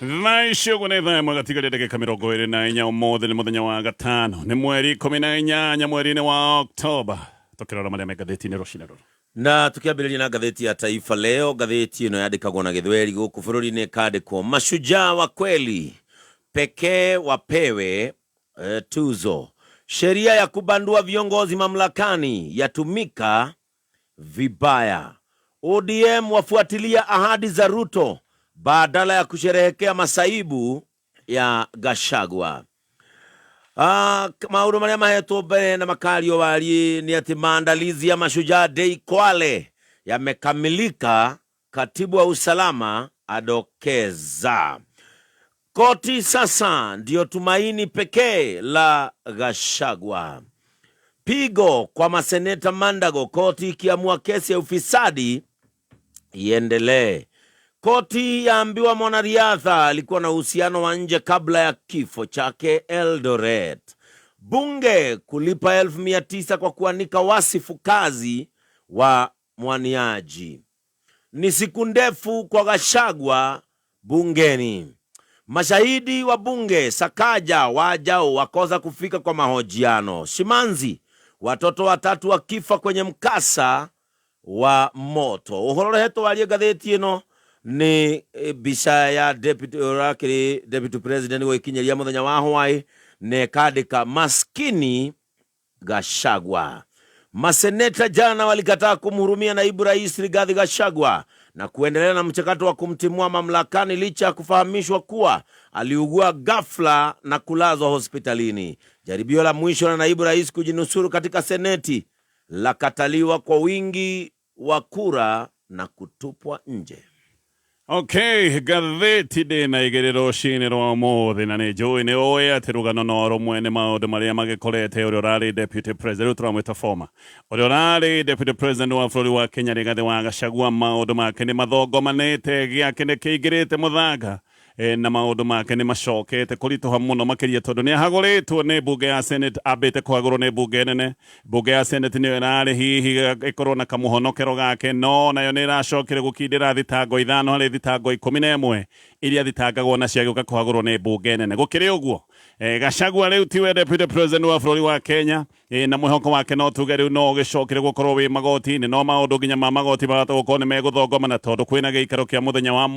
Thaa ici ũguo nĩ thaa ĩmwe gatigaria ndagĩka 24. Ũmũthĩ nĩ mũthenya wa gatano, nĩ mweri 18 mweri-inĩ wa Oktoba. Tũkĩrora marĩa me ngathĩti-inĩ rũcinĩ rũrũ. Na tukiambĩrĩria na ngathĩti ya Taifa Leo, ngathĩti ĩno yandĩkagwo na Gĩthweri gũkũ bũrũri-inĩ, ĩkandĩkwo mashujaa wa kweli pekee wapewe tuzo, sheria ya kubandua viongozi mamlakani yatumika vibaya, ODM wafuatilia ahadi za Ruto badala ya kusherehekea masaibu ya Gachagua. Maũndũ marĩa mahetwo mbere na makario wariĩ nĩ atĩ maandalizi ya Mashujaa Day Kwale yamekamilika, katibu wa usalama adokeza. Koti sasa ndiyo tumaini pekee la Gachagua. Pigo kwa maseneta Mandago, koti ikiamua kesi ya ufisadi iendelee. Koti yaambiwa mwanariadha alikuwa na uhusiano wa nje kabla ya kifo chake Eldoret. Bunge kulipa 900,000 kwa kuanika wasifu kazi wa mwaniaji. Ni siku ndefu kwa Gachagua bungeni. Mashahidi wa bunge Sakaja wajao wakosa kufika kwa mahojiano. Shimanzi, watoto watatu wakifa kwenye mkasa wa moto. Uhoro ũrehetwo warie ngathĩti ĩno nĩ mbica ya deputy ũrakĩrĩ deputy president gũgĩkinyĩria mũthenya wa hwaĩ na ĩkandĩka maskini Gachagua. Maseneta jana walikataa kumhurumia naibu rais Rigathi Gachagua na kuendelea na mchakato wa kumtimua mamlakani licha ya kufahamishwa kuwa aliugua ghafla na kulazwa hospitalini. Jaribio la mwisho la naibu rais kujinusuru katika seneti lakataliwa kwa wingi wa kura na kutupwa nje. Okay, ngathĩti ndĩna igĩrĩ rũcinĩ rwa ũmũthĩ, na nĩ njũĩ nĩ ũĩ atĩ rũgano no rũmwe nĩ maũndũ marĩa magĩkorete ũrĩa ũrarĩ deputy president, rĩu tũramwĩta former, ũrĩa ũrarĩ deputy president wa bũrũri wa Kenya Rigathĩ wa Gachagua. Maũndũ make nĩ mathongomanĩte, gĩake nĩ kĩingĩrĩte mũthanga, na maũndũ make nĩ macokete kũritũha mũno makĩria tondũ nĩ ahagũrĩtwo nĩ mbunge ya Senate, ambĩte kũhagũrwo nĩ mbunge nene. Mbunge ya Senate nĩyo ĩrarĩ hihi ĩkorwo na kamũhonokero gake, no nayo nĩ ĩracokire gũkindĩra thitango 5 harĩ thitango 11 iria thitangagwo na ciagĩũka kũhagũrwo nĩ mbunge nene. Gũkĩrĩ ũguo, Gachagua rĩu tiwe deputy president wa bũrũri wa Kenya, na mwĩhoko wake no tuge rĩu no ũgĩcokire gũkorwo wĩ magoti-inĩ, no maũndũ nginya ma magoti mahota gũkorwo nĩ megũthongomana tondũ kwĩna gĩikaro kĩa mũthenya wa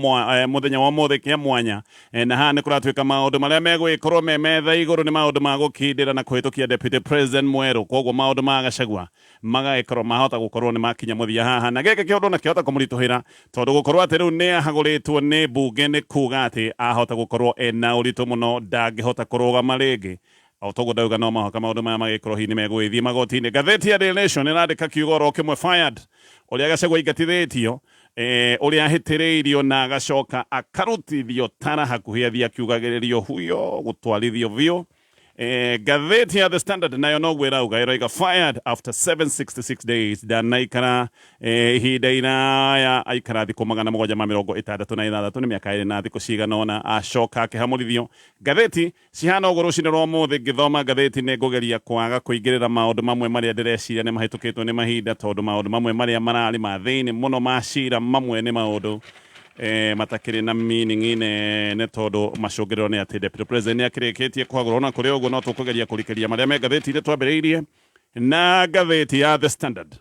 mũthenya wa ũmũthĩ kĩa mwanya, na haha nĩ kũratuĩka maũndũ marĩa megũgĩkorwo me metha igũrũ nĩ maũndũ ma gũkindĩra na kũhĩtũkia deputy president mwerũ. Koguo maũndũ ma Gachagua magagĩkorwo mahota gũkorwo nĩ makinya mũthia haha, na gĩkĩ kĩũndũ na kĩhota kũmũritũhĩra tondũ gũkorwo atĩ rĩu nĩ ahagũrĩtwo nĩ mbunge nĩ kuga atĩ ahota gũkorwo ena ũritũ mũno, ndangĩhota kũrũgama rĩngĩ. O toguo ndauga, no mũhaka maũndũ maya magĩkorwo hihi nĩ megũgĩthiĩ magoti-inĩ. Ngathĩti ya Daily Nation ĩrandĩka kiugo oro kĩmwe, fired, ũrĩa Gachagua aingatithĩtio, ũrĩa ahĩtĩrĩirio na agacoka akarutithio tara hakuhĩ athiĩ akiugagĩrĩrio huyo gũtwarithio biũ. Ngathĩti ya The Standard nayo noguo ĩrauga, ĩroiga fired after 766 days. Ndanaikara ihinda iraya, aikara thikũ 766, nĩ mĩaka 2 na thikũ cigana ũna, acoka akĩhamũrithio. Ngathĩti cihana ũguo rũcinĩ rwa ũmũthĩ. Ngĩthoma ngathĩti nĩ ngũgeria kwaga kũingĩrĩra maũndũ mamwe marĩa ndĩreciria nĩ mahĩtũkĩtwo nĩ mahinda, tondũ maũndũ mamwe marĩa mararĩ ma thĩinĩ mũno ma cira mamwe nĩ maũndũ matakĩrĩ na meaning nene, tondũ macũngĩrĩro nĩ atĩ deputy president nĩ akĩrĩkĩtie kũhagũrwo. Na kũrĩ ũguo no tũkũgeria kũrikĩria marĩa me ngathĩti-inĩ. Twambĩrĩirie na ngathĩti ya The Standard.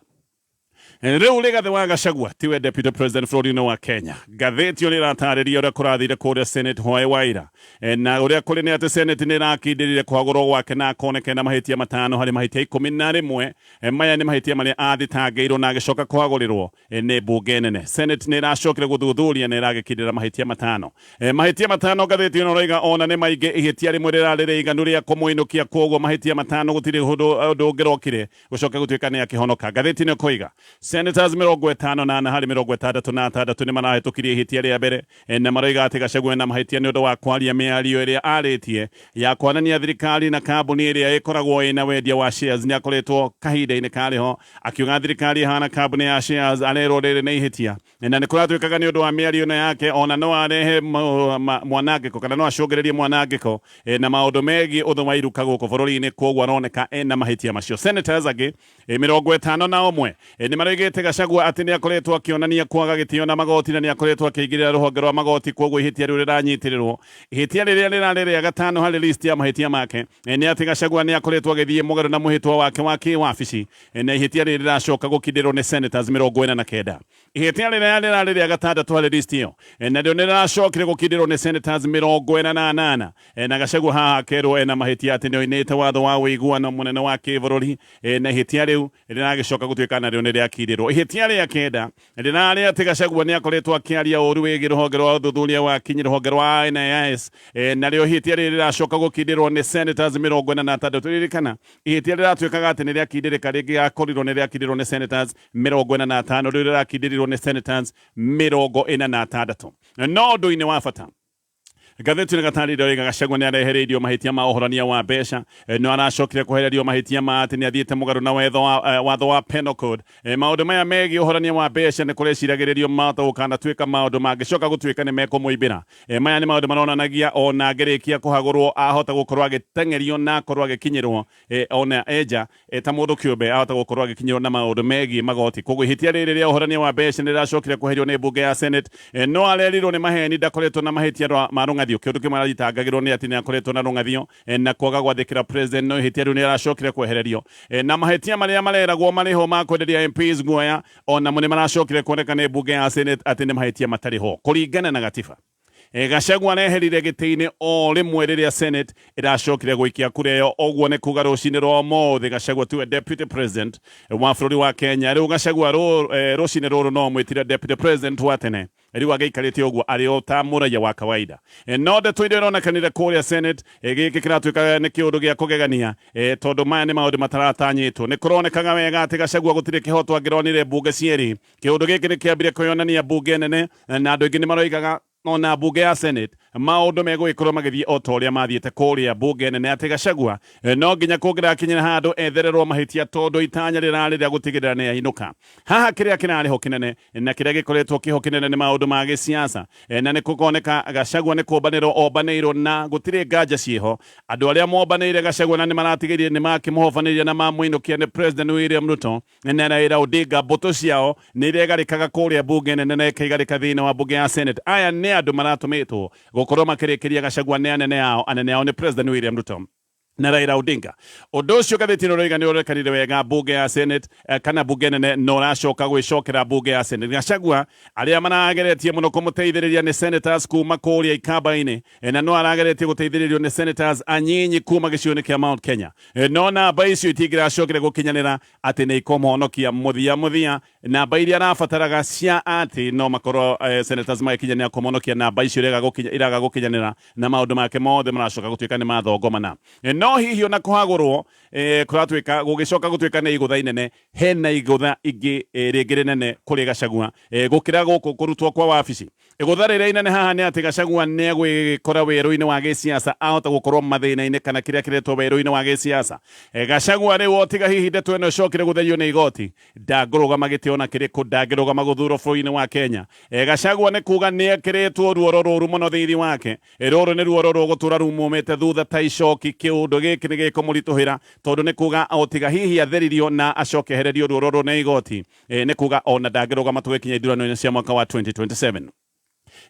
Rĩu Rigathĩ wa Gachagua tiwe deputy president bũrũri-inĩ wa Kenya. Ngathĩti ũrĩa ĩratarĩria ũrĩa kũrathire kũrĩa Senate hwaĩ wa ira, na ũrĩa kũrĩ nĩ atĩ Senate nĩ ĩrakindĩrire kũhagũrwo gwake na akoneka na mahĩtia 5 harĩ mahĩtia 11. Maya nĩ mahĩtia marĩa athitangĩirwo na agĩcoka kũhagũrĩrwo nĩ mbunge nene. Senate nĩ ĩracokire gũthuthuria na ĩragĩkindĩra mahĩtia 5. Mahĩtia 5 ngathĩti ĩno ĩroiga ona nĩ maingĩ, ihĩtia rĩmwe rĩrarĩ rĩiganu rĩa kũmũinũkia, koguo mahĩtia 5 gũtirĩ ũndũ ũngĩrokire gũcoka gũtuĩka nĩ akĩhonoka. Ngathĩti nĩ koiga senators 54 harĩ 66 nĩ marahĩtũkirie ihĩtia rĩa mbere, na maroiga atĩ Gachagua ena mahĩtia nĩ ũndũ wa kwaria mĩario ĩrĩa arĩtie ya kwanania thirikari na kambuni ĩrĩa ĩkoragwo ĩna wendia wa shares. Nĩ akoretwo kahinda-inĩ karĩ ho akiuga thirikari ĩhana kambuni ya shares. Arerwo rĩrĩ nĩ ihĩtia, na nĩ kũratuĩkaga nĩ ũndũ wa mĩario ĩno yake ona no arehe mwanangĩko kana no acũngĩrĩrie mwanangĩko na maũndũ megiĩ ũthũ wa iruka gũkũ bũrũri-inĩ. Koguo aroneka ena mahĩtia macio. Senators angĩ 51 nĩ maroigĩte Nĩoigĩte Gachagua atĩ nĩakoretwo akĩonania kwaga gĩtĩo na magoti na nĩakoretwo akĩingĩrĩra rũhonge rwa magoti kwoguo ihĩtia rĩu rĩranyitĩrĩrwo. Ihĩtia rĩrĩa rĩrarĩ rĩa gatano harĩ list ya mahĩtia make nĩ atĩ Gachagua nĩakoretwo agĩthiĩ mũgarũ na mwĩhĩtwa wake wa kĩwabici na ihĩtia rĩrĩ rĩracoka gũkindĩrwo nĩ senators 49. Ihĩtia rĩrĩa rĩrarĩ rĩa gatandatũ harĩ list ĩyo narĩo nĩrĩracokire gũkindĩrwo nĩ senators 48 na Gachagua haha akerwo ena mahĩtia atĩ nĩoinĩte watho wa ũiguano mũnene wa kĩbũrũri na ihĩtia rĩu rĩragĩcoka gũtuĩka narĩo nĩ rĩakindĩrwo. Ihĩtia rĩa kenda rĩrarĩ atĩ Gachagua nĩ akoretwo akĩaria ũru wĩgiĩ rũhonge rwa ũthuthuria wa kinyi rũhonge rwa NIS narĩo ihĩtia rĩrĩ rĩracoka gũkindĩrwo nĩ senators 46. Ririkana ihĩtia rĩratuĩkaga atĩ nĩ rĩakindĩrĩka rĩngĩgakorirwo nĩ rĩakindĩrwo nĩ senators 45, rĩu rĩrakindĩrirwo nĩ senators 46. No ũndũ-inĩ wa bata ngathĩti nĩ gatarĩrio rĩga Gachagua nĩ arehereirio mahĩtia ma ũhorania wa mbeca, no aracokire kwehererio mahĩtia ma atĩ nĩ athiĩte mũgarũ na watho wa Penal Code. Maũndũ maya megiĩ ũhorania wa mbeca nĩ kũreciragĩrĩrio mahota gũkanatuĩka maũndũ mangĩcoka gũtuĩka nĩ mekũmũimbĩra. Maya nĩ maũndũ maronanagia ona angĩrĩkia kũhagũrwo ahota gũkorwo agĩteng'erio na akorwo agĩkinyĩrwo ona enja ta mũndũ kĩũmbe ahota gũkorwo agĩkinyĩrwo na maũndũ megiĩ magoti. Koguo ihĩtia rĩrĩ rĩa ũhorania wa mbeca nĩ rĩracokire kweherio nĩ mbunge ya Senate. No arerirwo nĩ maheni ndakoretwo na mahĩtia ma rũng'athio. Kĩũndũ kĩmwe arathitangagĩrwo nĩ atĩ nĩ akoretwo na rũng'athio na kwaga gwathĩkĩra president, no ihĩtia rĩu nĩ rĩracokire kwehererio. Na mahĩtia marĩa mareragwo marĩ ho ma kwenderia MPs guoya onamo nĩ maracokire kuoneka nĩ mbunge ya Senate atĩ nĩ mahĩtia matarĩ ho kũringana na gatiba. Gachagua areherire gĩtĩ-inĩ o rĩmwe rĩrĩa Senate ĩracokire gũikia kura ĩyo. Ũguo nĩ kuga rũcinĩ rwa ũmũthĩ Gachagua tiwe deputy president wa bũrũri wa Kenya. Rĩu Gachagua rũcinĩ rũrũ no mwĩtire deputy president wa tene rĩu agĩikarĩte ũguo arĩ o ta mũraia wa kawaida. No ndeto iria ironekanire kũrĩa Senate, gĩkĩ kĩratuĩka nĩ kĩũndũ gĩa kũgegania, tondũ maya nĩ maũndũ mataratanyĩtwo. Nĩ kũronekaga wega atĩ Gachagua gũtirĩ kĩhoto angĩronire mbunge cierĩ. Kĩũndũ gĩkĩ nĩ kĩambire kwĩyonania mbunge nene na andũ aingĩ nĩ maroigaga ona mbunge ya Senate maũndũ megũgĩkorwo magĩthiĩ o ta ũrĩa mathiĩte kũrĩa mbunge nene, atĩ Gachagua no nginya kũngĩrakinyĩra handũ ethererwo mahĩtia tondũ itanya rĩrarĩ rĩa gũtigĩrĩra nĩ ainũka. Haha kĩrĩa kĩrarĩ ho kĩnene na kĩrĩa gĩkoretwo kĩho kĩnene nĩ maũndũ ma gĩsiasa, na nĩ kũkoneka Gachagua nĩ kũmbanĩrwo ombanĩirwo na gũtirĩ nganja ciĩho. Andũ arĩa mombanĩire Gachagua na nĩ maratigĩrire nĩ makĩmũhobanĩria na mamũinũkia nĩ President William Ruto na Raila Odinga. Mbũtũ ciao nĩ iregarĩkaga kũrĩa mbunge nene na ĩkaigarĩka thĩinĩ wa mbunge ya Senate. Aya nĩ andũ maratũmĩtwo gũkorwo makĩrĩkĩria Gachagua nĩ anene ao. Anene ao nĩ President William Ruto na Raila Odinga. Ũndũ ũcio ngathĩti ĩno ĩroiga nĩ ũrekanire wega mbunge ya Senate kana mbunge nene na ũracoka gwĩcokera mbunge ya Senate. Gachagua arĩa marageretie mũno kũmũteithĩrĩria nĩ senators kuma kũrĩa Ikamba-inĩ, na no arageretie gũteithĩrĩrio nĩ senators anyinyi kuma gĩcigo-inĩ kĩa Mount Kenya. No namba icio itingĩracokire gũkinyanĩra atĩ nĩ ikũmũhonokia mũthia mũthia. Namba iria arabataraga cia atĩ no makorwo senators magĩkinyanĩra kũmũhonokia, namba icio iraga gũkinyanĩra na maũndũ make mothe maracoka gũtuĩka nĩ mathongomana. No hihi ona kũhagũrwo kũratuĩka gũgĩcoka gũtuĩka nĩ igũtha inene, hena igũtha ingĩ rĩngĩ rĩnene kũrĩ Gachagua gũkĩra gũkũ kũrutwo kwa wabici. Igũtha rĩrĩa inene haha nĩ atĩ Gachagua nĩ egwĩkora werũ-inĩ wa gĩsiasa, ahota gũkorwo mathĩna-inĩ kana kĩrĩa kĩretwo werũ-inĩ wa gĩsiasa. Gachagua rĩu o tiga hihi ndeto ĩno ĩcokire gũtherio nĩ igoti, ndangũrũgama gĩtĩ ona kĩrĩkũ, ndangĩrũgama gũthurwo bũrũri-inĩ wa Kenya. Gachagua nĩ kuga nĩ ekĩrĩtwo ruoro rũru mũno thĩinĩ wake. Rũrũ nĩ ruoro rũgũtũra rumũmĩte thutha ta icoki. Kĩũndũ gĩkĩ nĩ gĩkũmũritũhĩra tondũ nĩ kuga o tiga hihi atheririo na acoke ehererio ruoro rũu nĩ igoti, nĩ kuga ona ndangĩrũgama tũgĩkinya ithurano-inĩ cia mwaka wa 2027.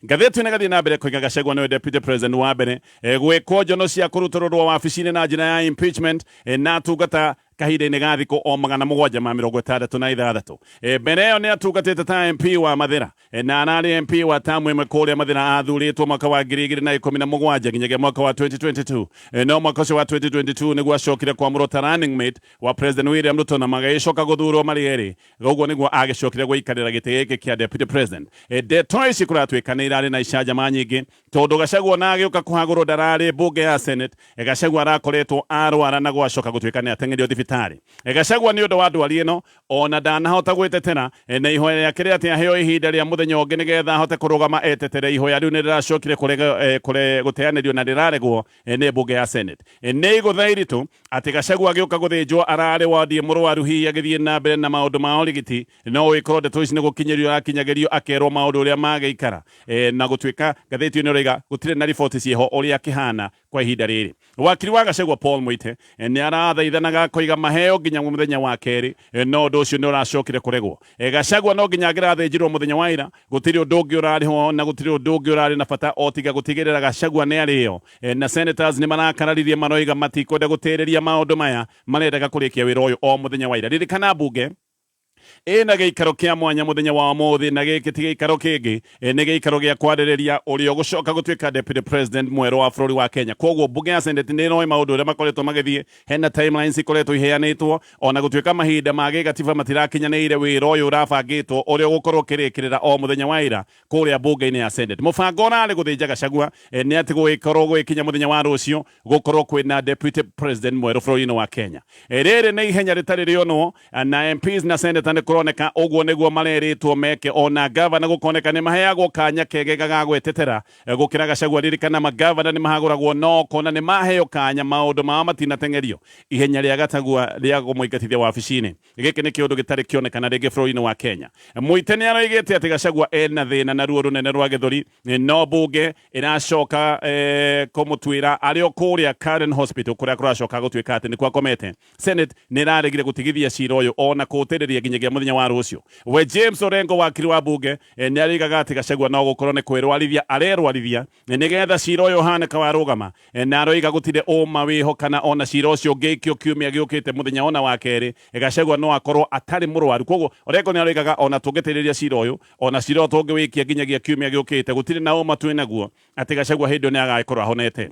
Ngathĩti ĩno ĩgathiĩ na mbere kũiga Gachagua nĩwe deputy president wa mbere gwĩkwo njono cia kũrutũrũrwo wabici-inĩ na njĩra ya impeachment, na atungata kahinda-inĩ ga thikũ o 766. Mbere ĩyo nĩ atungatĩte ta MP wa Mathĩra, na ararĩ MP wa tamu ĩmwe kũrĩa Mathĩra. Athurĩtwo mwaka wa 2017 nginyagia mwaka wa 2022. No mwaka ũcio wa 2022 nĩguo acokire kwamũrwo ta running mate wa President William Ruto na magĩcoka gũthurwo marĩ erĩ. Ũguo nĩguo agĩcokire gũikarĩra gĩtĩ gĩkĩ kĩa deputy president. Ndeto ici kũratuĩka nĩ irarĩ na icanjama nyingĩ tondũ Gachagua ona agĩũka kũhagũrwo ndararĩ mbunge ya Senate. Gachagua arakoretwo arwara na gwacoka gũtuĩka nĩ ateng'erio thibitarĩ. Gachagua nĩ ũndũ wa ndwari ĩno ona ndanahota gwĩtetera, na ihoya rĩake rĩa atĩ aheo ihinda rĩa mũthenya ũngĩ nĩgetha ahote kũrũgama etetere. Ihoya rĩu nĩ rĩracokire gũteanĩrio na rĩraregwo nĩ mbunge ya Senate. Nĩ igũtha iritũ atĩ Gachagua agĩũka gũthĩnjwo ararĩ wadi mũrwaru, hihi agĩthiĩ na mbere na maũndũ ma ũrigiti. No ĩkorwo ndeto ici nĩ gũkinyĩrio arakinyagĩrio akerwo maũndũ ũrĩa magĩikara, na gũtuĩka ngathĩti ĩno ĩroiga gũtirĩ na riboti ciĩho ũrĩa kĩhana. Kwa ihinda rĩrĩ wakiri wa Gachagua Paul Muite nĩ arathaithanaga akoiga maheo nginya mũthenya wa kerĩ, no ũndũ ũcio nĩ ũracokire kũregwo. Gachagua no nginya angĩrathĩnjirwo mũthenya wa ira, gũtirĩ ũndũ ũngĩ ũrarĩ ho na gũtirĩ ũndũ ũngĩ ũrarĩ na bata o tiga gũtigĩrĩra Gachagua nĩ arĩo. Na senators nĩ marakararirie maroiga matikwenda gũtĩrĩria maũndũ maya, marendaga kũrĩkia wĩra ũyũ o mũthenya wa ira. Ririkana mbunge ĩna gĩikaro kĩa mwanya mũthenya wa ũmũthĩ, na gĩkĩ ti gĩikaro kĩngĩ, nĩ gĩikaro gĩa kwarĩrĩria ũrĩa ũgũcoka gũtuĩka deputy president mwerũ wa bũrũri wa Kenya. Koguo mbunge ya Senate nĩ ĩroĩ maũndũ ũrĩa makoretwo magĩthiĩ, hena timelines ikoretwo iheanĩtwo, ona gũtuĩka mahinda ma gĩgatiba matirakinyanĩire wĩra ũyũ ũrabangĩtwo ũrĩa ũgũkorwo ũkĩrĩkĩrĩra o mũthenya wa ira kũrĩa mbunge-inĩ ya Senate. Mũbango ũrarĩ gũthĩnja Gachagua nĩ atĩ gũgĩkorwo gũgĩkinya mũthenya wa rũciũ gũkorwo kwĩna deputy president mwerũ bũrũri-inĩ wa Kenya. Rĩrĩ nĩ ihenya rĩtarĩ rĩonwo na MPs na senator nĩ kũroneka ũguo nĩguo marerĩtwo meke, ona gavana gũkoneka nĩ maheagwo kanya kegega ga gwĩtetera gũkĩra Gachagua. Ririkana magavana nĩ mahagũragwo no kona nĩ maheo kanya maũndũ mao matinatengerio ihenya rĩa Gachagua rĩa kũmũingatithia wabici-inĩ. Gĩkĩ nĩ kĩũndũ gĩtarĩ kĩonekana rĩngĩ bũrũri-inĩ wa Kenya. Muite nĩ aroigĩte atĩ Gachagua ena thĩna na ruo rũnene rwa gĩthũri, no mbunge ĩracoka kũmũtuĩra arĩ o kũrĩa Karen Hospital kũrĩa kũracoka gũtuĩka atĩ nĩkuo akomete. Senate nĩ ĩraregire gũtigithia cira ũyũ ona kũũtĩrĩria nginyagia mũthenya wa rũciũ. We James Orengo wakiri wa mbunge nĩ aroigaga atĩ Gachagua no gũkorwo nĩ kwĩrwarithia arerwarithia nĩgetha cira ũyũ ũhanĩka warũgama, na aroiga gũtirĩ ũma wĩho kana ona cira ũcio ũngĩikio kiumia gĩũkĩte mũthenya ona wa kerĩ Gachagua no akorwo atarĩ mũrwaru. Koguo Orengo nĩ aroigaga ona tũngĩtĩrĩria cira ũyũ, ona cira ũyũ tũngĩwĩikia nginyagia kiumia gĩũkĩte, gũtirĩ na ũma twĩ naguo atĩ Gachagua hĩndĩ ĩyo nĩ agagĩkorwo ahonete.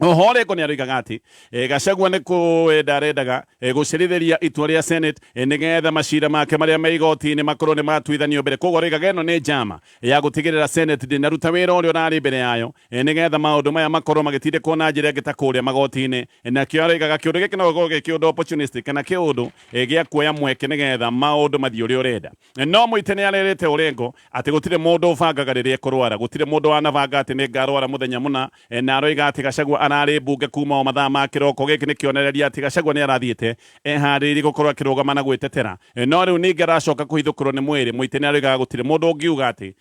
Oho Orengo nĩ aroigaga atĩ Gachagua nĩ kwenda arendaga gũcerithĩria itua rĩa Senate nĩgetha macira make marĩa me igoti-inĩ makorwo nĩ matuithanio mbere. Koguo aroigaga ĩno nĩ njama ya gũtigĩrĩra Senate ndĩnaruta wĩra ũrĩa ũrarĩ mbere yayo nĩgetha maũndũ maya makorwo magĩtindĩkwo na njĩra ĩngĩ ta kũrĩa magoti-inĩ. Nakĩo aroigaga kĩũndũ gĩkĩ no gĩkorwo gĩ kĩũndũ opportunistic kana kĩũndũ gĩa kuoya mweke nĩgetha maũndũ mathiĩ ũrĩa ũrenda. No Muite nĩ arerĩte Orengo atĩ gũtirĩ mũndũ ũbangaga rĩrĩa ekũrwara, gũtirĩ mũndũ wanabanga atĩ nĩ ngarwara mũthenya mũna, na aroiga atĩ Gachagua ararĩ mbunge kuma o mathaa ma kĩroko. Gĩkĩ nĩ kĩonereria atĩ Gachagua nĩ arathiĩte eharĩirie gũkorwo akĩrũgama na gwĩtetera, no rĩu ningĩ aracoka kũhithũkĩrwo nĩ mwĩrĩ. Muite nĩ aroigaga gũtirĩ mũndũ ũngiuga atĩ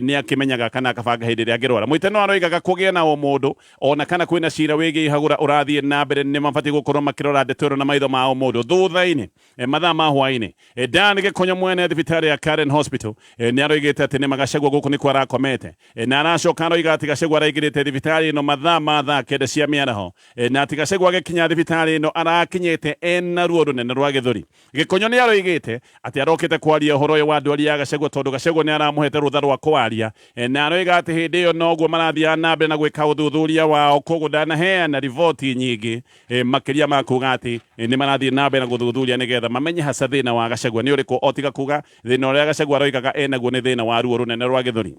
nĩ akĩmenyaga kana akabanga hĩndĩ ĩrĩa angĩrwara. Muite no aroigaga kũgĩa na ũmũndũ ona kana kwĩna cira wĩgiĩ ihagũra ũrathiĩ na mbere nĩ mabatiĩ gũkorwo makĩrora ndeto ĩno na maitho ma ũmũndũ. Thutha-inĩ mathaa ma hwaĩ-inĩ, Dan Gĩkonyo mwene thibitarĩ ya Karen Hospital nĩ aroigĩte atĩ nĩma Gachagua gũkũ nĩkuo arakomete, na aracoka aroiga atĩ Gachagua araingĩrĩte thibitarĩ ĩno mathaa ma thaa 9 cia mĩaraho, na atĩ Gachagua agĩkinya thibitarĩ ĩno arakinyĩte ena ruo rũnene rwa gĩthũri. Gĩkonyo nĩ aroigĩte atĩ arokĩte kwaria ũhoro ũyũ wa ndwari ya Gachagua tondũ Gachagua nĩ aramũhete rũtha rwa kwaria, na aroiga atĩ hĩndĩ ĩyo noguo marathiaga na mbere na gwĩka ũthuthuria wao, koguo ndanaheana riboti nyingĩ makĩria ma kuga atĩ nĩ marathiĩ na mbere na gũthuthuria nĩgetha mamenye hasa thĩna wa Gachagua nĩ ũrĩkũ, o tiga kuga thĩna ũrĩa Gachagua aroigaga enaguo nĩ thĩna wa ruo rũnene rwa gĩthũri.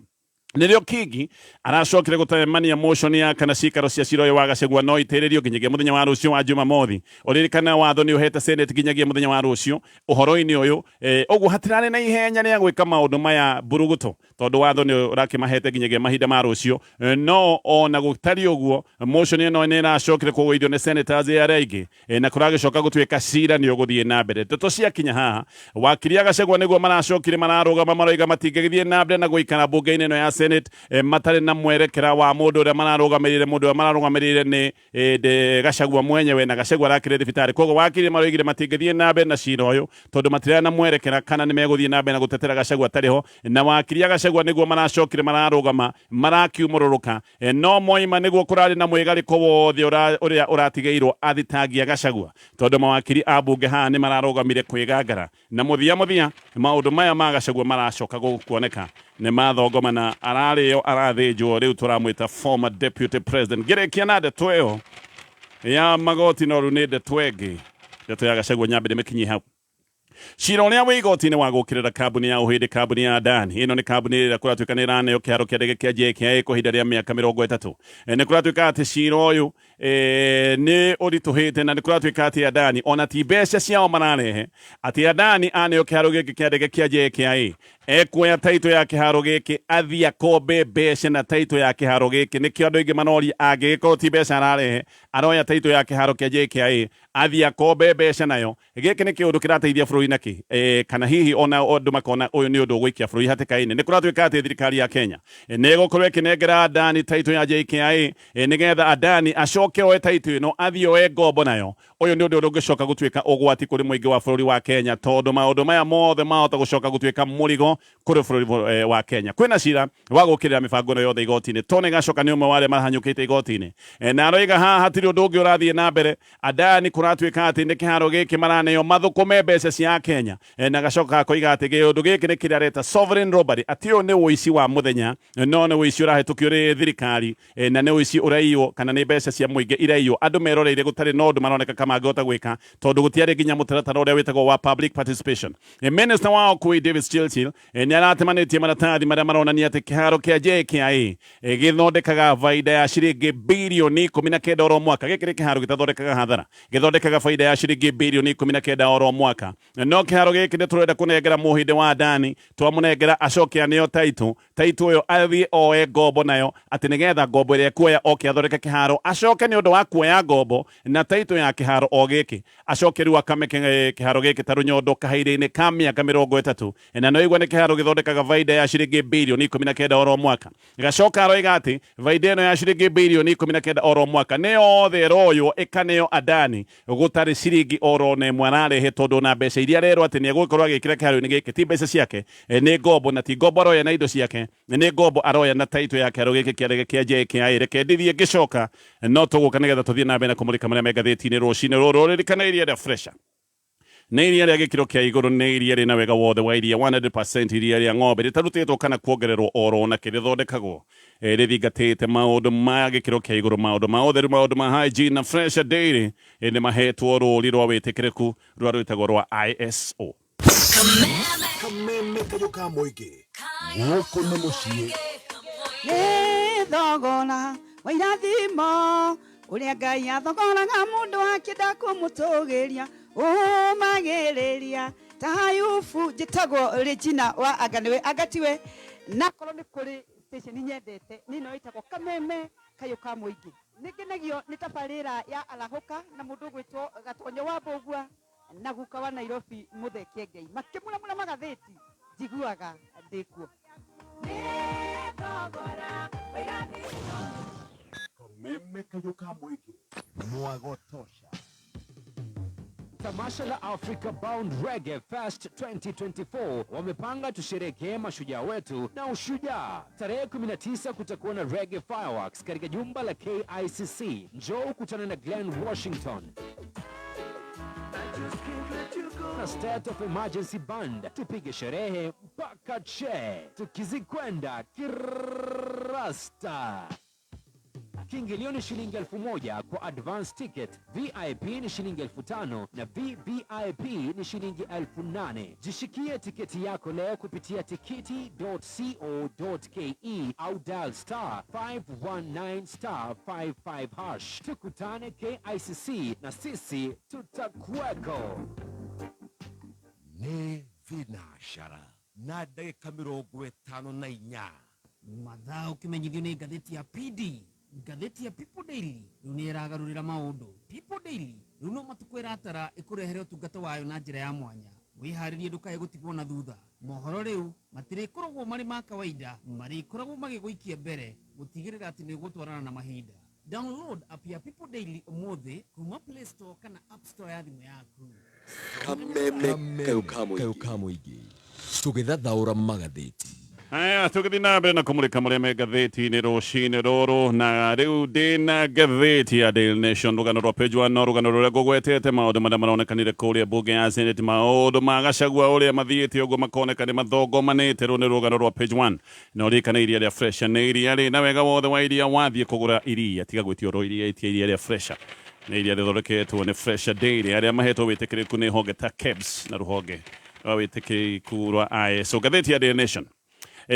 Nĩrĩo Kingi aracokire gũtemania motion ya kana cikaro cia cira ũyũ wa Gachagua no itĩrĩrio nginyagia mũthenya wa rũciũ wa Jumamothi. Ũririkane watho nĩ ũhete Senate nginyagia mũthenya wa rũciũ ũhoro-inĩ ũyũ, ũguo hatirarĩ na ihenya rĩa gwĩka maũndũ maya mburuguto tondũ watho nĩ ũrakĩmahete nginyagia mahinda ma rũciũ. No ona gũtariĩ ũguo, motion ĩno nĩ ĩracokire kũgũithio nĩ senators arĩa aingĩ na kũragĩcoka gũtuĩka cira nĩ ũgũthiĩ na mbere. Ndeto ciakinya haha, wakiri a Gachagua nĩguo maracokire mararũgama maroiga matingĩgĩthiĩ na mbere na gũikara mbunge-inĩ ĩno ya Senate matarĩ na mwerekera wa mũndũ ũrĩa mararũgamĩrĩire. Mũndũ ũrĩa mararũgamĩrĩire nĩ ĩndĩ Gachagua mwenyewe, na Gachagua arakĩrĩ thibitarĩ. Koguo wakiri maroigire matingĩthiĩ na mbere na cira ũyũ tondũ matirarĩ na mwerekera kana nĩ megũthiĩ na mbere na gũtetera Gachagua atarĩ ho. Na wakiri a Gachagua nĩguo maracokire mararũgama marakiumũrũrũka, no moima nĩguo kũrarĩ na mwĩgarĩko wothe ũrĩa ũratigĩirwo athitangi a Gachagua, tondũ mawakiri a mbunge haha nĩ mararũgamire kwĩgangara. Na mũthia mũthia maũndũ maya ma Gachagua maracoka gũkuoneka nĩ mathongomana, ararĩo arathĩnjwo, rĩu tũramwĩta former deputy president. Ngĩrĩkia na ndeto ĩyo ya magoti, no rĩu nĩ ndeto ĩngĩ, ndeto ya Gachagua nyambe ndĩmĩkinyie hau. Cira ũrĩa wĩ igoti-inĩ wa gũkĩrĩra kambuni ya Ũhĩndĩ, kambuni ya Adani. Ĩno nĩ kambuni ĩrĩa kũratuĩka nĩ ĩraneo kĩharo kĩa ndege kĩa JKIA kwa ihinda rĩa mĩaka 30. Nĩ kũratuĩka atĩ cira ũyũ nĩ ũritũhĩte na nĩ kũratuĩka atĩ Adani ona ti mbeca ciao mararehe, atĩ Adani aneo kĩharo gĩkĩ kĩa ndege kĩa JKIA ekuoya taito ya kĩharo gĩkĩ athiĩ akombe mbeca na taito ya kĩharo gĩkĩ. Nĩkĩo andũ aingĩ maroria angĩgĩkorwo ti mbeca ararehe, aroya taito ya kĩharo kĩa JKIA athiĩ akombe mbeca nayo. Gĩkĩ nĩ kĩũndũ kĩrateithia bũrũri na kĩ? Kana hihi ona andũ makona ũyũ nĩ ũndũ ũgũikia bũrũri hatĩka-inĩ? Nĩ kũratuĩka atĩ thirikari ya Kenya nĩ ĩgũkorwo ĩkĩnengera Adani taito ya JKIA nĩgetha Adani acoke Acoke oe title ĩno athiĩ oe ngombo nayo. Ũyũ nĩ ũndũ ũrĩa ũngĩcoka gũtuĩka ũgwati kũrĩ mũingĩ wa bũrũri wa Kenya, tondũ maũndũ maya mothe mahota gũcoka gũtuĩka mũrigo kũrĩ bũrũri wa Kenya. Kwĩna cira wa gũkĩrĩra mĩbango ĩno yothe igoti-inĩ. Tony Gacoka nĩ ũmwe wa arĩa mahanyũkĩte igoti-inĩ na aroiga haha hatirĩ ũndũ ũngĩ ũrathiĩ na mbere. Adani kũratuĩka atĩ nĩ kĩharo gĩkĩ maraneo mathũkũme mbeca cia Akenya, na gacoka gakoiga atĩ kĩũndũ gĩkĩ nĩ kĩrĩa areta sovereign robbery, atĩ ũyũ nĩ ũici wa mũthenya, no nĩ ũici ũrahĩtũkio nĩ thirikari, na nĩ ũici ũraiywo kana nĩ mbeca cia mũingĩ iraiywo andũ meroreire gũtarĩ na ũndũ maroneka ka mangĩhota gwĩka, tondũ gũtiarĩ nginya mũtaratara ũrĩa wĩtagwo wa public participation. Minister wa ũkui Davis Chirchir nĩ aratemanĩtie maratathi marĩa maronania atĩ kĩharo kĩa JKIA gĩthondekaga baida ya ciringi birioni 19 oro mwaka. Gĩkĩ nĩ kĩharo gĩtathondekaga hathara, gĩthondekaga baida ya ciringi birioni 19 oro mwaka. No kĩharo gĩkĩ nĩ tũrenda kũnengera mũhĩndĩ wa Adani, twamũnengera acoke aneo taitũ, taitũ ũyũ athiĩ oe ngombo nayo, atĩ nĩgetha ngombo ĩrĩa ekuoya oke athondeke kĩharo, acoke nĩ ũndũ wa kuoya ngombo na taitũ ya kĩharo o gĩkĩ, acoke rĩu akame kĩharo gĩkĩ ta rũnyondo kahinda-inĩ ka mĩaka 30. Na nĩwaigua nĩ kĩharo gĩthondekaga baida ya ciringi birioni 19 oro mwaka. Gacoka aroiga atĩ baida ĩno ya ciringi birioni 19 oro mwaka nĩ yothe ĩroywo ĩkaneo Adani gũtarĩ ciringi oro na ĩmwe ararehe, tondũ ona mbeca iria arerwo atĩ nĩ egũgĩkorwo agĩkĩra kĩharo-inĩ gĩkĩ ti mbeca ciake, nĩ ngombo, na ti ngombo aroya na indo ciake, nĩ ngombo aroya na taitũ ya kĩharo gĩkĩ kĩa ndege kĩa JKIA. Reke ndithie ngĩcoka no tũgũka nĩgetha tũthiĩ na mbere na kũmũrĩka marĩa me ngathĩti-inĩ rũcinĩ rũrũ. Ririkana iria rĩa Fresha nĩ iria rĩa gĩkĩro kĩa igũrũ, nĩ iria rĩna wega wothe wa iria 100% iria rĩa ng'ombe rĩtarutĩtwo kana kuongererwo oro na kĩ, rĩthondekagwo rĩthingatĩte maũndũ ma gĩkĩro kĩa igũrũ, maũndũ ma ũtheru, maũndũ ma hygiene, na Fresha Dairy nĩ mahetwo rũri rwa wĩtĩkĩrĩku rũrĩa rwĩtagwo rwa ISO. Kameme kayũ ka mũingĩ gũkũ nĩ mũciĩ. Nĩ thogora wa irathimo ũrĩa Ngai athogoraga mũndũ akĩenda kũmũtũgĩria ũmagĩrĩria ta Ayubu. Njĩtagwo Regina wa anga nĩwe anga tiwe, na korwo nĩ kũrĩ station nyendete nĩ ĩno ĩtagwo Kameme kayũ ka mũingĩ. Nĩ ngenagio nĩ tabarĩra ya Arahũka na mũndũ ũgwĩtwo Gatonyo wa Mbũgua na guka wa Nairobi Mũthee Kĩengei makĩmuramura magathĩti, njiguaga ndĩkuo. Kameme kayũ ka mũingĩ mwagotosha. Tamasha la Africa Bound Reggae Fest 2024 wamepanga tusherekee mashujaa wetu na ushujaa. Tarehe 19 kutakuwa na Reggae Fireworks katika jumba la KICC. Njoo ukutane na Glenn Washington na State of Emergency Band, tupige sherehe mpaka che, tukizikwenda kirasta. Kiingilio ni shilingi 1000 kwa advance ticket, VIP ni shilingi 5000 na VVIP ni shilingi 8000. Jishikie tiketi yako leo kupitia tikiti.co.ke au dial star 519 star 55 hash. Tukutane KICC na sisi tutakuweko. Nĩ thinacara na ndagĩka 54. Mathaa ũkĩmenyithio nĩ ngathĩti ya PD, ngathĩti ya People Daily rĩu nĩ ĩragarũrĩra maũndũ. People Daily rĩu no matukũ ĩratara ĩkũrehere ũtungata wayo na njĩra ya mwanya. Wĩharĩrie ndũkae gũtigwo na thutha. Mohoro rĩu matirĩkoragwo marĩ ma kawaida, marĩkoragwo magĩgũikia mbere gũtigĩrĩra atĩ nĩ ũgũtwarana na mahinda. Download app ya People Daily ũmũthĩ kuma Play Store kana App Store ya thimũ yaku. Kameme kayũ ka mũingĩ tũgĩthathaũra magathĩti. Aya, tũgĩthiĩ na mbere na kũmũrĩka marĩa me ngathĩti-inĩ rũcinĩ rũrũ, na rĩu ndĩna ngathĩti ya Daily Nation, rũgano rwa page 1, no rũgano rũrĩa ngũgwetete maũndũ marĩa maronekanire kũrĩa mbunge ya Senate, maũndũ ma Gachagua ũrĩa mathiĩte ũguo makoneka nĩ mathongomanĩte. Rũũ nĩ rũgano rwa page 1. Na ũririkane iria rĩa Fresha nĩ iria rĩna wega wothe wa iria. Wathiĩ kũgũra iria tiga gwĩtia oro iria, ĩtia iria rĩa Fresha. Nĩ iria rĩthondeketwo nĩ Fresha Dairy arĩa mahetwo wĩtĩkĩrĩku nĩ honge ta KEBS na rũhonge rwa wĩtĩkĩrĩku rwa ISO. Ngathĩti ya Daily Nation,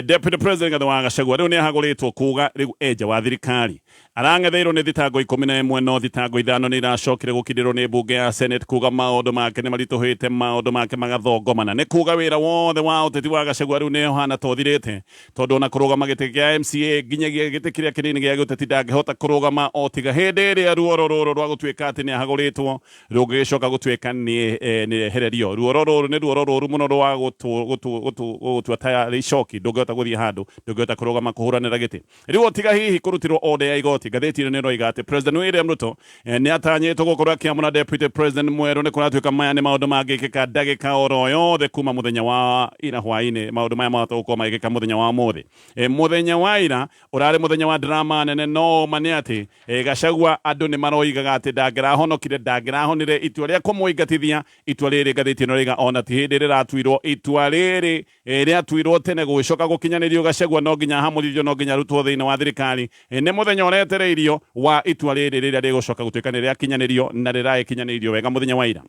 Deputy President Gathe wa Gachagua rĩu nĩ ahagũrĩtwo kuga rĩu enja wa thirikari. Arang'etheirwo nĩ thitango 11, no thitango ithano nĩ iracokire gũkindĩrwo nĩ mbunge ya Senate kuga maũndũ make nĩ maritũhĩte, maũndũ make magathongomana. Nĩ kuga wĩra wothe wa ũteti wa Gachagua rĩu nĩ ũhana ta ũthirĩte, tondũ ona kũrũgama gĩtĩ kĩa MCA nginyagia gĩtĩ kĩrĩa kĩnini gĩa gĩũteti ndangĩhota kũrũgama o tiga hĩndĩ ĩrĩa ruoro rũrũ rwa gũtuĩka atĩ nĩ ahagũrĩtwo rũngĩgĩcoka gũtuĩka nĩ ehererio. Ruoro rũrũ nĩ ruoro rũru mũno rwa gũtua ta icoki, ndũngĩhota gũthiĩ handũ, ndũngĩhota kũrũgama kũhũranĩra gĩtĩ rĩu o tiga hihi kũrutirwo order ya igoti. riboti. Ngathĩti ĩno nĩ ĩroiga atĩ President William Ruto nĩ atanyĩtwo gũkorwo akĩamũra Deputy President mwerũ. Nĩ kũratuĩka maya nĩ maũndũ mangĩkĩka ndagĩka oro yothe kuma mũthenya wa ira hwaĩ-inĩ. Maũndũ maya mahota gũkorwo magĩkĩka mũthenya wa ũmũthĩ. Mũthenya wa ira ũrarĩ mũthenya wa drama nene, no ma nĩ atĩ Gachagua andũ nĩ maroigaga atĩ ndangĩrahonokire, ndangĩrahonire itua rĩa kũmũingatithia. Itua rĩrĩ ngathĩti ĩno ĩroiga ona ti hĩndĩ rĩratuirwo, itua rĩrĩ rĩatuirwo tene gũgĩcoka gũkinyanĩrio. Gachagua no nginya ahamũrithio, no nginya arutwo thĩinĩ wa thirikari. Nĩ mũthenya ũretereirio wa itua rĩrĩ rĩrĩa rĩgũcoka gũtuĩka nĩ rĩakinyanĩrio, na rĩragĩkinyanĩirio wega mũthenya wa ira.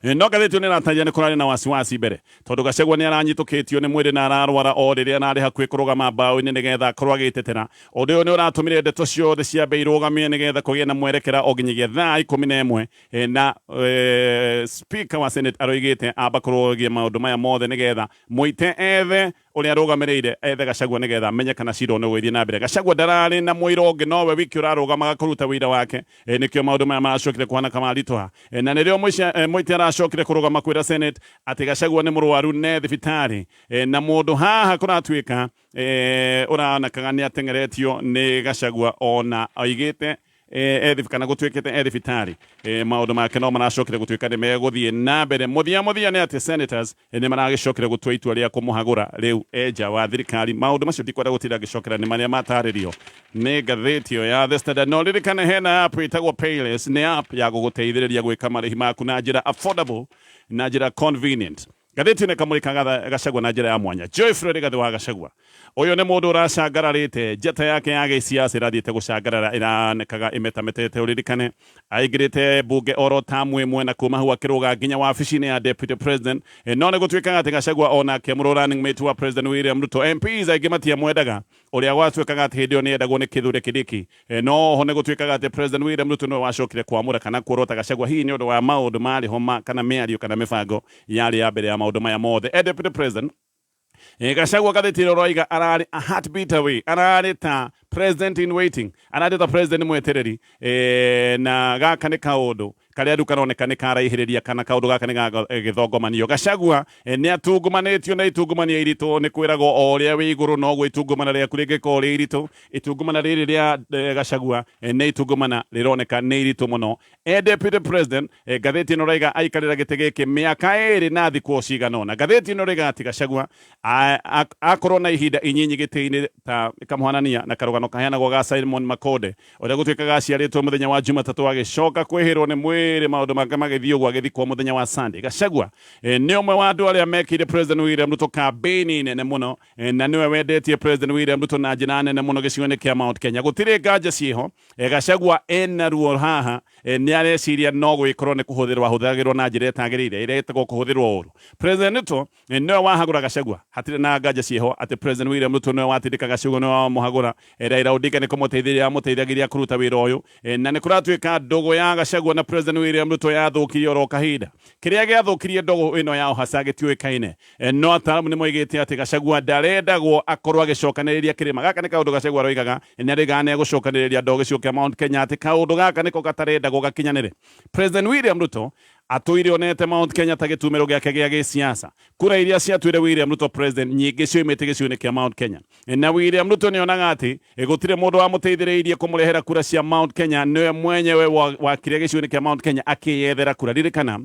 No ngathĩti ĩyo nĩ ĩrataria nĩ kũrarĩ na wasiwasi mbere tondũ Gachagua nĩ aranyitũkĩtio nĩ mwĩrĩ na ararwara o rĩrĩa ararĩ hakuhĩ kũrũgama mbaũ-inĩ nĩgetha akorwo agĩtetera. Ũndũ ũyũ nĩ ũratũmire ndeto ciothe ciambe irũgamie nĩgetha kũgĩe na mwerekera o nginyagia thaa 11, na Speaker wa Senate aroigĩte amba kũrũgia maũndũ maya mothe nĩgetha Mũite ethe ũrĩa arũgamĩrĩire, ethe Gachagua nĩgetha amenye kana cira ũyũ nĩ ũgũgĩthiĩ na mbere. Gachagua ndararĩ na mũira ũngĩ nowe wiki ũrarũgamaga kũruta ũira wake, nĩkĩo maũndũ maya maracokire kũhana kamaritũha. Na nĩrĩo Mũite aracokire kũrũgama kwĩra Senate atĩ Gachagua nĩ mũrwaru ne thibitarĩ, na mũndũ haha kũratuĩka ũronekaga nĩ ateng'eretio nĩ Gachagua ona oigĩte kana gũtuĩkĩte e thibitarĩ, maũndũ make no maracokire gũtuĩka nĩ megũthiĩ na mbere. Mũthia mũthia nĩ atĩ senators nĩ maragĩcokire gũtua itua rĩa kũmũhagũra rĩu e nja wa thirikari. Maũndũ macio ndikwenda gũtinda ngĩcokera, nĩ marĩa matarĩrio nĩ ngathĩti ĩyo ya The Standard. No ririkane hena app ĩtagwo Payless, nĩ app ya gũgũteithĩrĩria gwĩka marĩhi maku na njĩra affordable, na njĩra convenient. Ngathĩti ĩno ĩkamũrĩka Gachagua na njĩra ya mwanya. Joyfrey Rigathĩ wa Gachagua ũyũ nĩ mũndũ ũracangararĩte, njata yake ya gĩsiasa ĩrathiĩte gũcangarara, ĩranekaga ĩmetametete. Ũririkane aingĩrĩte mbunge oro tamu ĩmwe na kuma hau akĩrũga nginya wabici-inĩ ya deputy president. No nĩ gũtuĩkaga atĩ Gachagua onake mũrũ running mate wa President William Ruto, MPs aingĩ matiamwendaga, ũrĩa gwatuĩkaga atĩ hĩndĩ ĩyo nĩ endagwo nĩ Kithure Kindiki. No ho nĩ gũtuĩkaga atĩ President William Ruto nĩwe wacokire kwamũra kana kuorota Gachagua, hihi nĩ ũndũ wa maũndũ marĩ ho ma kana mĩario kana mĩbango yarĩ ya mbere ya maũndũ maya mothe. Deputy President Gachagua, ngathĩti ĩrĩa ũroiga ararĩ a heartbeat away, ararĩ ta president in waiting, ararĩ ta president mwetereri, na gaka nĩ kaũndũ karĩa rĩu karoneka nĩ karaihĩrĩria, kana kaũndũ gaka nĩ gagĩthongomanio. Gachagua nĩ atungumanĩtio na itungumania iritũ. Nĩ kwĩragwo o ũrĩa wĩ igũrũ noguo itungumana rĩaku rĩngĩkorwo rĩ iritũ. Itungumana rĩrĩ rĩa Gachagua nĩ itungumana rĩroneka nĩ iritũ mũno. Deputy President, ngathĩti ĩno raiga aikarĩra gĩtĩ gĩkĩ mĩaka 2 na thikũ cigana ũna. Ngathĩti ĩno raiga atĩ Gachagua akorwo na ihinda inyinyi gĩtĩ-inĩ, ta ĩkamũhanania na karũgano kaheanagwo ga Simon Makonde ũrĩa gũtuĩkaga aciarĩtwo mũthenya wa Jumatatũ, agĩcoka kwĩhĩrwo nĩ mwĩrĩ, maũndũ make magĩthiĩ ũguo, agĩthikwo mũthenya wa Sunday. Gachagua nĩ ũmwe wa andũ arĩa mekĩire President William Ruto kambĩini nene mũno, na nĩwe wendetie President William Ruto na njĩra nene mũno gĩcigo-inĩ kĩa Mount Kenya. Gũtirĩ nganja ciĩho, Gachagua ena ruo haha, nĩ areciria no gwĩkorwo nĩ kũhũthĩrwo ahũthagĩrwo na njĩra ĩtagĩrĩire, ĩrĩa ĩtagwo kũhũthĩrwo ũru. President Ruto nĩwe wahagũra Gachagua, hatirĩ na nganja ciĩho atĩ President William Ruto nĩwe watindĩka Gachagua, nĩwe wamũhagũra. Raila Odinga nĩ kũmũteithĩrĩria amũteithagĩria kũruta wĩra ũyũ, na nĩ kũratuĩka ndũgũ ya Gachagua na President William Ruto yathũkirie oro kahinda. Kĩrĩa gĩathũkirie ndũgũ ĩno ya ũhaca gĩtiũĩkaine, no ataaramu nĩ moigĩte atĩ Gachagua ndarendagwo akorwo agĩcokanĩrĩria kĩrĩma. Gaka nĩ kaũndũ Gachagua aroigaga, nĩ aroigaga nĩ egũcokanĩrĩria andũ a gĩcigo kĩa Mount Kenya, atĩ kaũndũ gaka nĩko gatarendagwo gakinyanĩre. President William Ruto atũire onete Mount Kenya ta gĩtumĩro gĩake gĩa gĩsiasa. Kura iria ciatuire William Ruto president nyingĩ cioimĩte gĩcigo-inĩ kĩa Mount Kenya. Na William Ruto nĩ onaga atĩ gũtirĩ mũndũ wamũteithĩrĩirie kũmũrehera kura cia Mount Kenya, nĩwe mwenyewe wakire gĩcigo-inĩ kĩa Mount Kenya akĩyethera kura. Ririkana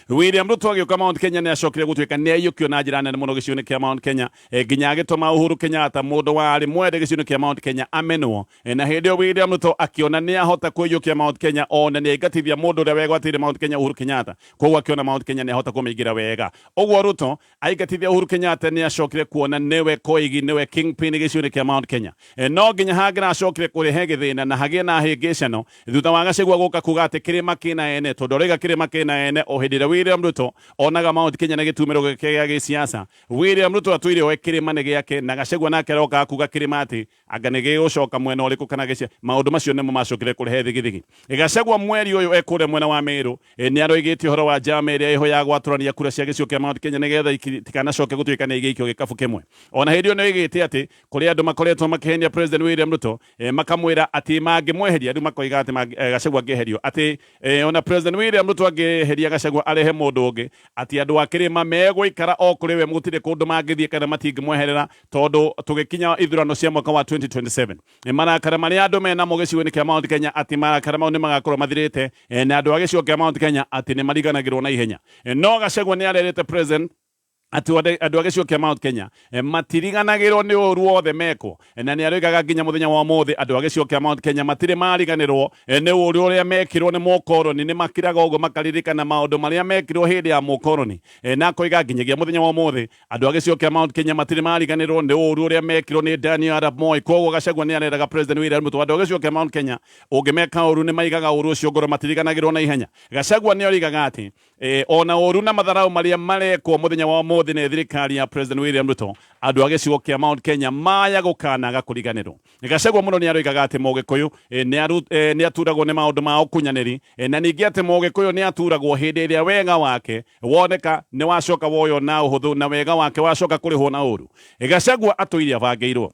William Ruto agĩũka Mount Kenya nĩ acokire gũtuĩka nĩ aiyũkio na njĩra nene mũno gĩcigo-inĩ kĩa Mount Kenya, nginya agĩtũma Uhuru Kenyatta, mũndũ warĩ mwende gĩcigo-inĩ kĩa Mount Kenya, amenwo. Na hĩndĩ ĩyo William Ruto akĩona nĩ ahota kũiyũkia Mount Kenya, ona nĩ aingatithia mũndũ ũrĩa wegwatĩire Mount Kenya, Uhuru Kenyatta. Koguo akĩona Mount Kenya nĩ ahota kũmĩingĩra wega. Ũguo Ruto aingatithia Uhuru Kenyatta nĩ acokire kuona nĩwe koigi, nĩwe kingpin gĩcigo-inĩ kĩa Mount Kenya. No nginya hangĩracokire kũrehe gĩthĩna na hagĩe na hĩngĩcano thutha wa Gachagua gũka kuga atĩ kĩrĩma kĩna ene, tondũ aroiga kĩrĩma kĩna ene o hĩndĩ ĩrĩa William Ruto onaga Mount Kenya nĩ gĩtumĩro gĩake gĩa gĩsiasa. William Ruto atũire oe kĩrĩma nĩ gĩake, na Gachagua nake arokaga kuga kĩrĩma atĩ anga nĩ gĩgũcoka mwena ũrĩkũ kana gĩcia. Maũndũ macio nĩmo macokire kũrehe thigithigi. Gachagua mweri ũyũ e kũrĩa mwena wa Meru nĩ aroigĩte ũhoro wa njama ĩrĩa ĩho ya gwatũrania kura cia gĩcigo kĩa Mount Kenya nĩgetha itikanacoke gũtuĩka nĩ igĩikio gĩkabu kĩmwe. Ona hĩndĩ ĩyo nĩ oigĩte atĩ kũrĩ andũ makoretwo makĩhenia President William Ruto, makamwĩra atĩ mangĩmweheria, rĩu makoiga atĩ Gachagua angĩeherio, atĩ ona President William Ruto angĩeheria Gachagua arehe mũndũ ũngĩ atĩ andũ a kĩrĩma megũikara o kũrĩ we gũtirĩ kũndũ mangĩthiĩ kana matingĩmweherera tondũ tũgĩkinya ithurano cia mwaka wa 2027 marakara marĩa andũ menamo gĩcigo-inĩ kĩa Mount Kenya atĩ marakara mau nĩ magakorwo mathirĩte na andũ a gĩcigo kĩa Mount Kenya atĩ nĩ mariganagĩrwo na ihenya. No Gachagua nĩ arerĩte president atĩ andũ a gĩcigo kĩa Mount Kenya matiriganagĩrwo nĩ ũru wothe mekwo na nĩ aroigaga nginya mũthenya wa ũmũthĩ andũ a gĩcigo kĩa Mount Kenya matirĩ mariganĩrwo nĩ ũru ũrĩa mekirwo nĩ mũkoroni nĩ makiraga ũguo makaririkana maũndũ marĩa mekirwo hĩndĩ ya mũkoroni na akoiga nginyagia mũthenya wa ũmũthĩ andũ a gĩcigo kĩa Mount Kenya matirĩ mariganĩrwo nĩ ũru ũrĩa mekirwo nĩ Daniel Arap Moi. Koguo Gachagua nĩ areraga President William Ruto andũ a gĩcigo kĩa Mount Kenya ũngĩmeka ũru nĩ maigaga ũru ũcio ngoro matiriganagĩrwo na ihenya. Gachagua nĩ origaga atĩ ona ũru na matharau marĩa marekwo mũthenya wa ũmũthĩ nĩ thirikari ya President William Ruto andũ a gĩcigo kĩa Mount Kenya maya gũkanaga kũriganĩrwo. Gachagua mũno nĩ aroigaga atĩ Mũgĩkũyũ nĩ aturagwo nĩ maũndũ ma ũkunyanĩri na ningĩ atĩ Mũgĩkũyũ nĩ aturagwo hĩndĩ ĩrĩa wega wake woneka nĩ wacoka woywo na ũhũthũ na wega wake wacoka kũrĩhwo na ũru. Gachagua atũire abangĩirwo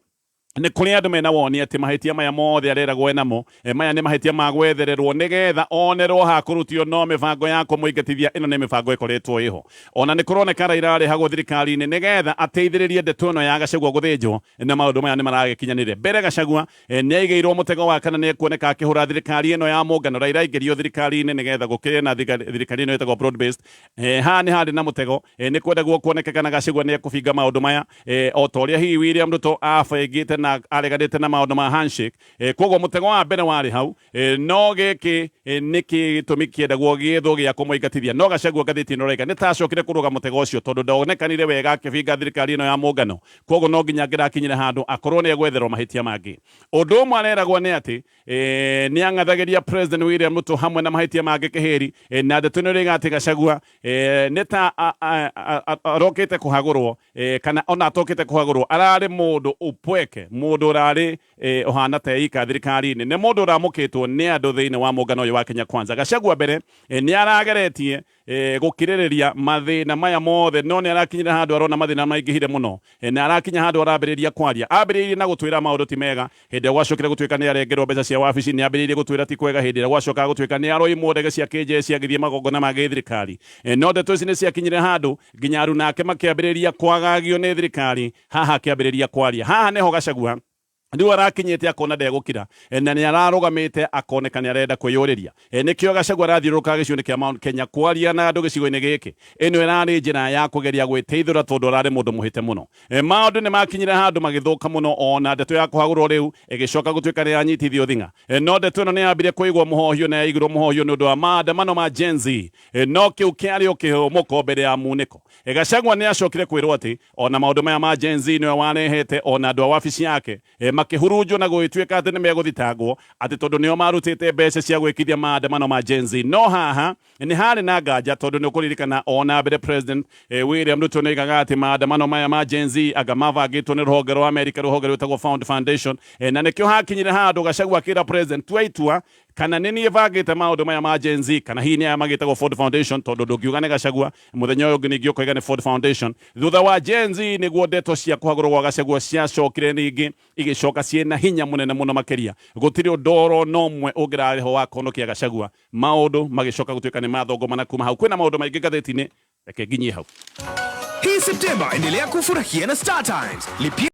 nĩ kũrĩ andũ mena woni atĩ mahĩtia maya mothe areragwo enamo maya nĩ mahĩtia ma gwethererwo nĩgetha onerwo ha kũrutio no mĩbango ya kũmũingatithia ĩno nĩ mĩbango ĩkoretwo ĩho ona nĩ kũroneka Raila arehagwo thirikari-inĩ nĩgetha ateithĩrĩrie ndeto ĩno ya Gachagua gũthĩnjwo na maũndũ maya nĩ maragĩkinyanĩre. Mbere Gachagua nĩ aigĩirwo mũtego wa kana nĩ ekuoneka akĩhũra thirikari ĩno ya mũngano Raila aingĩrio thirikari-inĩ nĩgetha gũkĩrĩ na thirikari ĩno ĩtagwo broad based. Haha nĩ harĩ na mũtego nĩ kwendagwo kuoneke kana Gachagua nĩ ekũbinga maũndũ maya o ta ũrĩa hihi William Ruto abangĩte na areganĩte na maũndũ ma handshake. Koguo mũtego wa mbere warĩ hau no gĩkĩ nĩkĩ gĩtũmi kĩendagwo gĩethwo gĩa kũmũingatithia no Gachagua ngathĩti ĩno ĩroiga nĩ ta acokire kũrũga mũtego ũcio tondũ ndonekanire wega akĩbinga thirikari ĩno ya mũngano koguo no nginya angĩrakinyire handũ akorwo nĩ egwetherwo mahĩtia mangĩ. Ũndũ ũmwe areragwo nĩ atĩ nĩ ang'athagĩria President William Ruto hamwe na mahĩtia mangĩ kĩhĩri na ndeto ĩno ĩroiga atĩ Gachagua nĩ ta arokĩte kũhagũrwo kana ona atokĩte kũhagũrwo ararĩ mũndũ upweke mũndũ ũrarĩ ũhana ta ika thirikari-inĩ nĩ mũndũ ũramũkĩtwo nĩ andũ thĩinĩ wa mũngano ũyũ wa Kenya Kwanza. Gachagua mbere nĩ arageretie gũkirĩrĩria mathĩna maya mothe no nĩ arakinyire handũ arona mathĩna maingĩhire mũno na arakinya handũ arambĩrĩria kwaria ambĩrĩirie na gũtwĩra maũndũ ti mega hĩndĩ ĩrĩa gwacokire gũtuĩka nĩ arengerwo mbeca cia wabici nĩ ambĩrĩirie gũtwĩra ti kwega hĩndĩ ĩrĩa gwacokaga gũtuĩka nĩ aroimwo ndege cia kĩnjeshi agĩthiĩ magongona ma gĩthirikari no ndeto ici nĩ ciakinyire handũ nginya aruna ake makĩambĩrĩria kwagagio nĩ thirikari haha akĩambĩrĩria kwaria haha nĩho Gachagua rĩu arakinyĩte akona ndegũkira na nĩ ararũgamĩte akoneka nĩ arenda kwĩyũrĩria nĩkĩo Gachagua arathiũrũrũka gĩcigo-inĩ kĩa Mount Kenya kwaria na andũ gĩcigo-inĩ gĩkĩ ĩno ĩrarĩ njĩra ya kũgeria gwĩteithũra tondũ ararĩ mũndũ mũhĩte mũno maũndũ nĩ makinyire handũ magĩthũka mũno ona ndeto ya kũhagũrwo rĩu ĩgĩcoka gũtuĩka nĩ yanyitithio thing'a no ndeto ĩno nĩ yambire kũigwo mũhohio na yaigirwo mũhohio nĩ ũndũ wa maandamano ma Gen Z no kĩu kĩarĩ o kĩhũmũko mbere ya munĩko. Gachagua nĩ acokire kwĩrwo atĩ ona maũndũ maya ma Gen Z nĩwe warehete ona andũ a wabici yake makĩhurunjwo na gũgĩtuĩka atĩ nĩ megũthitangwo atĩ tondũ nĩo marutĩte mbeca cia gwĩkithia maandamano ma Gen Z. No haha nĩ harĩ na nganja tondũ nĩ ũkũririkana ona mbere President William Ruto nĩ oigaga atĩ maandamano maya ma Gen Z anga mabangĩtwo nĩ rũhonge rwa Amerika rũhonge rwĩtagwo Fund Foundation na nĩkĩo hakinyire handũ Gachagua akĩra President tua itua kana nĩ niĩ bangĩte maũndũ maya ma Gen Z kana hihi nĩ aya magĩtagwo Ford Foundation tondũ ndũngiuga nĩ Gachagua mũthenya ũyũ ũngĩ ningĩ ũkoiga nĩ Ford Foundation. Thutha wa Gen Z nĩguo ndeto cia kũhagũrwo gwa Gachagua ciacokire rĩngĩ igĩcoka ciĩna hinya mũnene mũno makĩria gũtirĩ ũndũ oro na ũmwe ũngĩrarĩho wa kũhonokia Gachagua maũndũ magĩcoka gũtuĩka nĩ mathongomana kuma hau kwĩna maũndũ maingĩ ngathĩti-inĩ reke nginyie hau. Hii Septemba endelea kufurahia na Star Times. Lipia